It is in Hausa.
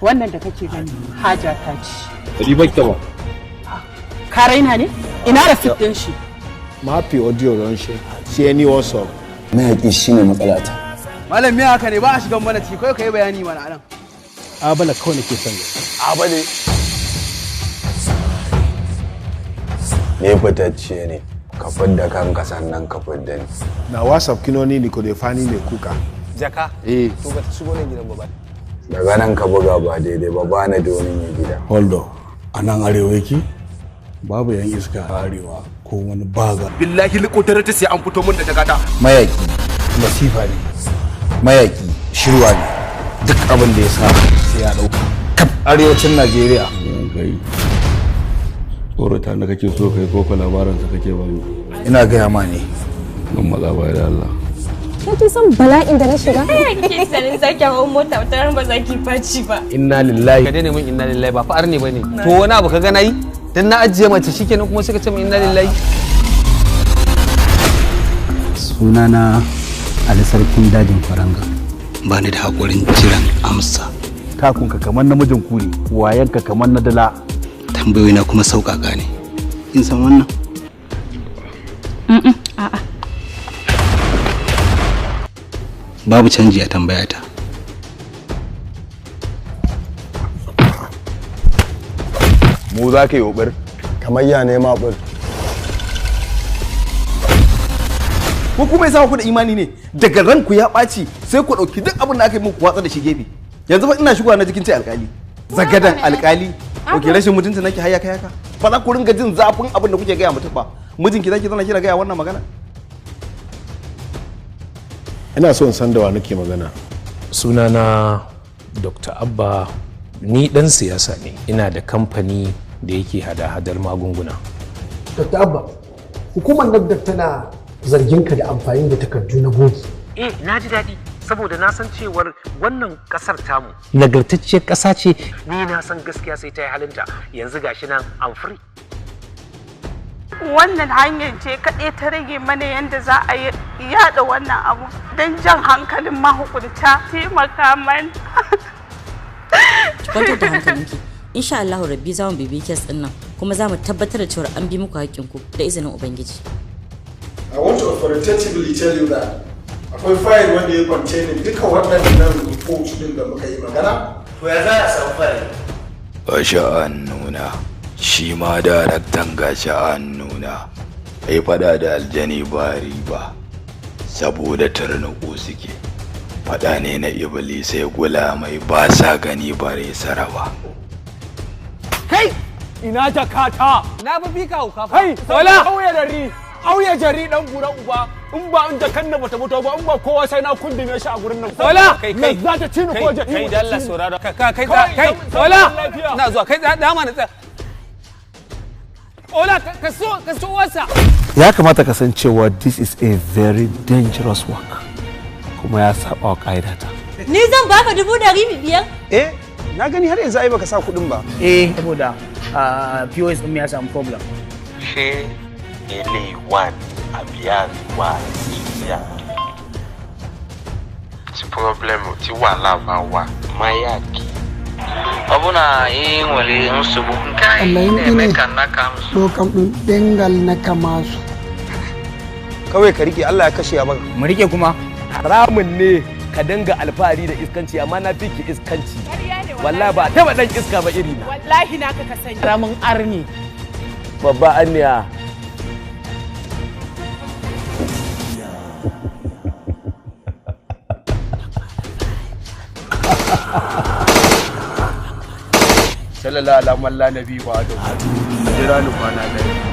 Wannan da kake gani haja ta ce. Ribar ba. Ka raina ne? Ina receipt din shi? Máa fi audio ránṣẹ́ sí ẹni WhatsApp. Mayaƙi shine matsalata. Malam, me haka ne? Ba a shigan mana ciki, kai kai bayani mana anan. Abala kawai nake son gani. Abale. Ne fitacce ne. Ka fidda kanka sannan ka fidda ni. Na WhatsApp kinoni ni ko da fani ne kuka. Jaka? Eh. To ba ta shigo nan gidan ba ba. Daga nan ka buga ba daidai ba, ba na da wani mai gida. Hold on. A nan arewa yake? Babu yan iska a arewa ko wani baga. Billahi likotar ta sai an fito mun da jakata. Mayaki masifa ne. Mayaki shirwa ne. Duk abin da ya sa sai ya dauka. Kaf arewacin Najeriya. Kai tsorata da kake so kai ko labarin sa kake bani? Ina gaya ma ne. Don matsa baya da Allah. Kin san bala'in da na shiga? Kike sanin zaki hawo mota, wata ran ba zaki faci ba. Inna lillahi. Ka daina min inna lillahi, ba fa arne bane. To wani abu ka ga nayi? Dan na ajiye mace shikenan kuma suka ce min inna lillahi. Sunana Ali Sarkin Dajin Faranga. Ba ni da hakurin jiran amsa. Takunka kamar namijin kuri, wayanka kamar na dala. Tambayoyina kuma sauƙaƙa ne. Kin san wannan? A'a. Babu canji a tambayata. Mu za ka yi obir? Kamar ya nema obir. Ko kuma yasa ku da imani ne, daga ranku ya ɓaci sai ku ɗauki duk abin da aka yi muku watsa da shi gefe. Yanzu fa ina shigowa na jikin ce alƙali. Zagadan alƙali. Oke, rashin mutunci nake hayya kai haka. Ba za ku ringa jin zafin abin da kuke gaya mutum ba. Mijinki zaki zauna kina gaya wannan magana? Ina so in san da wa nake magana. Sunana Dr. Abba, ni dan siyasa ne. Ina da kamfani da yake hada-hadar magunguna. Dr. Abba, hukumar NAFDAC tana zargin ka da amfani da takardu na bogi. Eh, na ji daɗi saboda na san cewar wannan ƙasar tamu nagartacciyar ƙasa ce. Ni na san gaskiya sai ta yi halinta. Yanzu gashi nan I'm free. Wannan hanyar ce kaɗai ta rage mana yadda za a yada wannan abu don jan hankalin mahukunta taimaka man. Kwantar da hankalinki. Insha Allah Rabbi za mu bibi kes din nan kuma za mu tabbatar da cewa an bi muku haƙƙinku da izinin Ubangiji. I want to authoritatively tell you that akwai file wanda ya containing duka waɗannan report din da muka yi magana. To ya za a samu file? Gashi an nuna, shi ma daraktan gashi an nuna. Ai fada da aljani ba riba, saboda tarnaƙo suke. Fada ne na iblisai gulamai ba sa gani bare sarawa. Kai! Ina jakata! Na fi fika hauka fa. Kai! Wala! Auye dari! Auye jari dan gura uba! In ba in jakan na bata mutu ba, in ba kowa sai na kundume shi a gurin nan. Wala! Kai kai. Za ta ci ni ko jari. Kai da Allah saurara. Kai kai kai. Wala! Ina zuwa kai da ma na tsaya. Ola, ka so wasa. Ya kamata ka san cewa this is a very dangerous work. Kuma ya saba wa ƙa'idata. Ni zan baka 500,000? Eh, na gani har yanzu ai baka sa kuɗin ba. Eh, saboda POS ɗin ya samu problem. Ṣé eléyìí wà ní àbí àríwá India? Tí problem tí wàhálà bá wà, mayaki. Ọ bụ na ị nwere nsogbu nke anyị na-eme ka nnaka ɗo kam ɗum ɗengal nakamasu. Kawai ka rike, Allah ya kashe ya baka. Mu rike kuma. Haramun ne ka dinga alfahari da iskanci, amma na fi ki iskanci. Wallahi ba taba dan iska ba iri na. Wallahi naka ka sani. Ramin arni. Babba anniya. Sallallahu alaihi wa nabi wa adam. Jira ni kwana ɗaya.